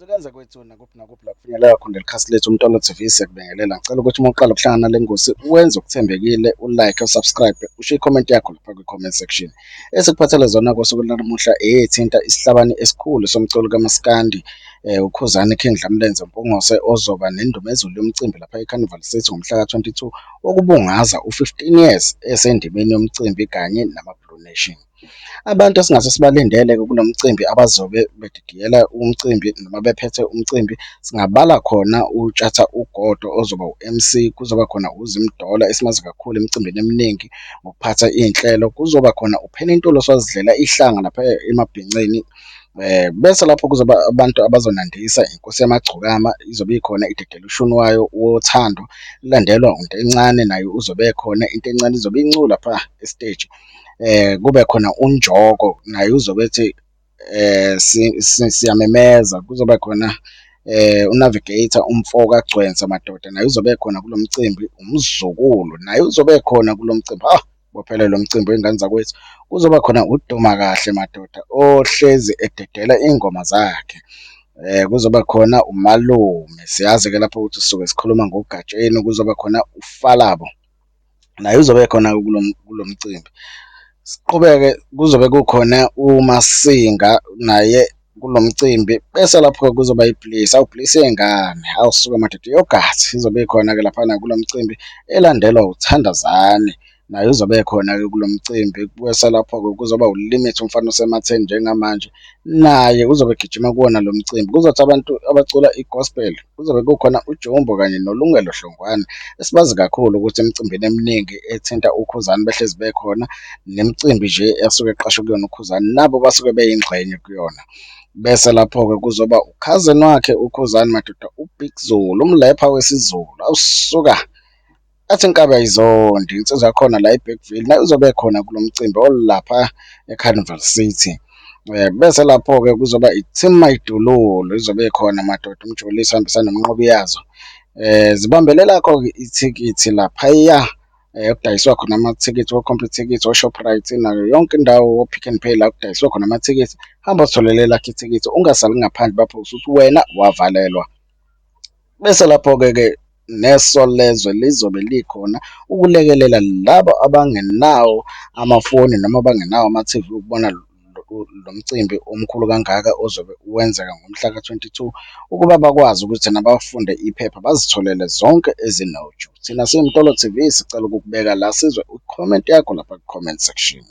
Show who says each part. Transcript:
Speaker 1: Sikanze kwethu nakuphi nakuphi la kufinyelela khona leli khasi lethu Umtolo TV, siyakubingelela. Ngicela ukuthi uma uqala ukuhlangana nale ngosi wenze okuthembekile u-like, u-subscribe, ushiye i-comment yakho lapha kwi-comment section. Esikuphathele zona ngosuku lwanamuhla eyithinta isihlabani esikhulu somculo kamaskandi, uKhuzani King Dlamlenze Mpungose ozoba nendumezulu yomcimbi lapha e-Carnival City ngomhlaka 22 ukubungaza u-15 years esendimeni yomcimbi kanye nama-Blue Nation. Abantu esingase sibalindele-ke kulo mcimbi abazobe bedidiyela umcimbi noma bephethe umcimbi, singabala khona uTshatha Ugodo ozoba u-MC, kuzoba khona uZimdollar esimazi kakhulu emicimbini eminingi ngokuphatha iy'nhlelo, kuzoba khona uPenny Ntuli osazidlela ihlanga laphaya emabhinceni. Bese lapho kuzoba abantu abazonandisa Inkosi Yamagcokama izobe ikhona idedela ushuni wayo wothando, ilandelwa uNtencane naye uzobe ekhona, Intencane izobe incula pha esiteji. Kube khona uNjoko naye uzobe ethi siyamemeza, kuzoba khona u-Navigator umfo kaGcwensa madoda naye uzobe ekhona kulo mcimbi, uMzukulu naye uzobe ekhona kulo mcimbi, hha bophelela lo mcimbi wey'ngane zakwethu. Kuzoba khona uDumakahle madoda ohlezi ededela iy'ngoma zakhe, kuzoba khona uMalume, siyazi-ke lapho ukuthi sisuke sikhuluma ngoGatsheni, kuzoba khona uFalabo naye uzobe ekhona kulo mcimbi. Siqhubeke, kuzobe kukhona uMasinga naye kulo mcimbi bese lapho-ke kuzoba i-Bliss, awu Bliss yey'ngane, hawu suka madoda, i-yoghurt izobe ikhona-ke laphana kulo mcimbi elandelwa uThandazani naye uzobe ekhona-ke kulo mcimbi. Bese lapho-ke kuzoba uLimit umfana osematheni njengamanje naye uzobe egijima kuwona lo mcimbi. Kuzothi abantu abacula i-gospel kuzobe kukhona uJumbo kanye noLungelo Hlongwane esibazi kakhulu ukuthi emicimbini eminingi ethinta uKhuzani behlezi bekhona, nemicimbi nje asuke eqashwe kuyona uKhuzani nabo basuke beyingxenye kuyona. Bese lapho-ke kuzoba ukhazeni wakhe uKhuzani madoda, uBig Zulu, umlepha wesiZulu, awu suka! Athi inkabi ayizondi insizwa yakhona la eBergville naye uzobe ekhona kulo mcimbi olapha e-Carnival City. Bese lapho-ke kuzoba i-Team Mayidululu izobe ikhona madoda, uMjolisi ehambisana noMnqobiyazo. Zibambele elakho-ke ithikithi laphaya ekudayiswa khona amathikithi o-Computicket, o-Shoprite nayo yonke indawo o-Pick n Pay la kudayiswa khona amathikithi, hamba uzitholele elakho ithikithi ungasali ngaphandle bapho usuthi wena wavalelwa. Bese lapho-ke ke neSolezwe lizobe likhona ukulekelela labo abangenawo amafoni noma abangenawo ama-TV ukubona lo mcimbi omkhulu kangaka ozobe wenzeka ngomhla ka-22 ukuba bakwazi ukuthi nabafunde iphepha bazitholele zonke ezinoju. Thina siyiMtolo TV sicela ukukubeka la sizwe i-comment yakho lapha ku-comment section.